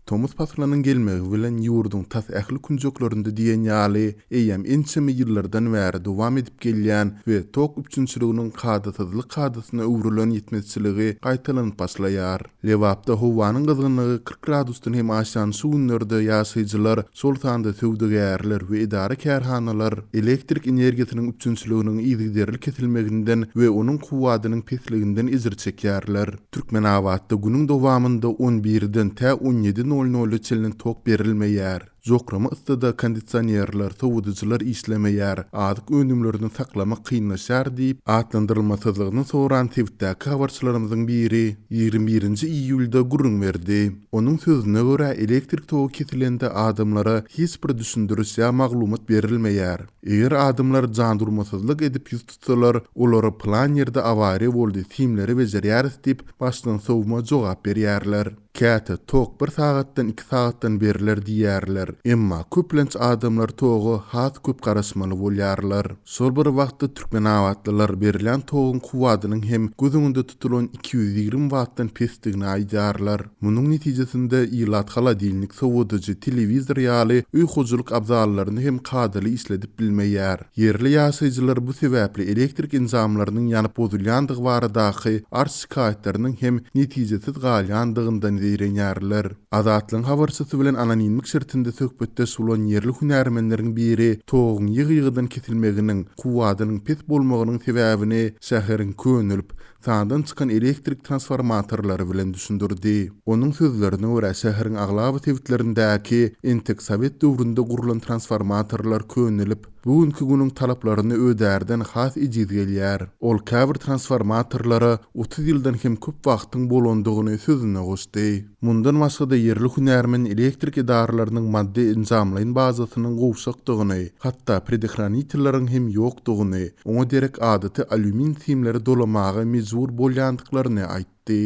Tomus paslynyň gelmegi bilen ýurduň tas ähli künjeklerinde diýen ýaly eýýäm ençeme ýyllardan bäri dowam edip gelýän we tok üpjünçiliginiň kadasyzlyk kadasyna öwrülen ýetmezçiligi gaýtalanyp başlaýar. Lebapda howanyň gyzgynlygy 40 gradusdan hem aşýan şu günlerde ýaşaýjylar, şol sanda söwdagärler we edara-kärhanalar elektrik energiýasynyň üpjünçiliginiň yzygiderli kesilmeginden we onuň kuwwadynyň pesliginden ejir çekýärler. Türkmenabatda günüň dowamynda on birden tä on ýedi nol nola çenli tok berilmeýär. Jokrama yssyda kondisionerler, sowadyjylar işlemeýär, azyk önümlerini saklamak kynlaşýar diýip, atlandyrylmasyzlygyny soran sebitdäki habarçylarymyzyň biri 21 birinji iýulda gürrüň berdi. Onuň sözüne görä, elektrik togy kesilende adamlara hiç bir düşündiriş ýa maglumat berilmeýär. Eger adamlar jandurmasyzlyk edip ýüz tutsalar, olara pylan ýerde awariýa boldy, simleri bejerýäris diýip, başdan sowma jogap berýärler. Käte tok bir sagatdan, iki sagatdan berler diýýärler. Emma köplenç adamlar toga has köp garaşmaly bolýarlar. Şol bir wagtda türkmenabatlylar berilýän toguň kuwwadynyň hem göz öňünde tutulan 220 wattdan pesdigini aýdýarlar. Munuň netijesinde ilat holodilnik, sowadyjy, telewizor ýaly öý hojalyk abzallaryny hem kadaly işledip bilmeýär. Ýerli ýaşaýjylar bu sebäpli elektrik enjamlarynyň ýanyp bozulýandygy baradaky arz-şikaýatlarynyň hem netijesiz galýandygyndan zeýrenýärler. Azatlygyň habarçysy bilen anonimlik şertinde söhbetdeş bolan ýerli hünärmenleriň biri toguň ýygy-ýygydan kesilmeginiň, kuwwadynyň pes bolmagynyň sebäbini şäheriň könelip, sandan çykan elektrik transformatorlary bilen düşündirdi. Onuň sözlerine görä, şäheriň aglaba sebitlerindäki entek sowet döwründe gurlan transformatorlar könelip, bu günki günüň talaplaryny ödärden has ejiz gelýär. Ol käbir transformatorlara 30 ýyldan hem köp wagtyň bolandygyny sözüne goşdy. Mundan başga-da ýerli hünärmen elektrik edaralarynyň maddy-enjamlaýyn bazasynyň gowşakdygyny, hatda predehranitelleriň hem ýokdugyny, oňa derek adaty alýumin simleri dolamaga mejbur bolýandyklaryny aýtdy.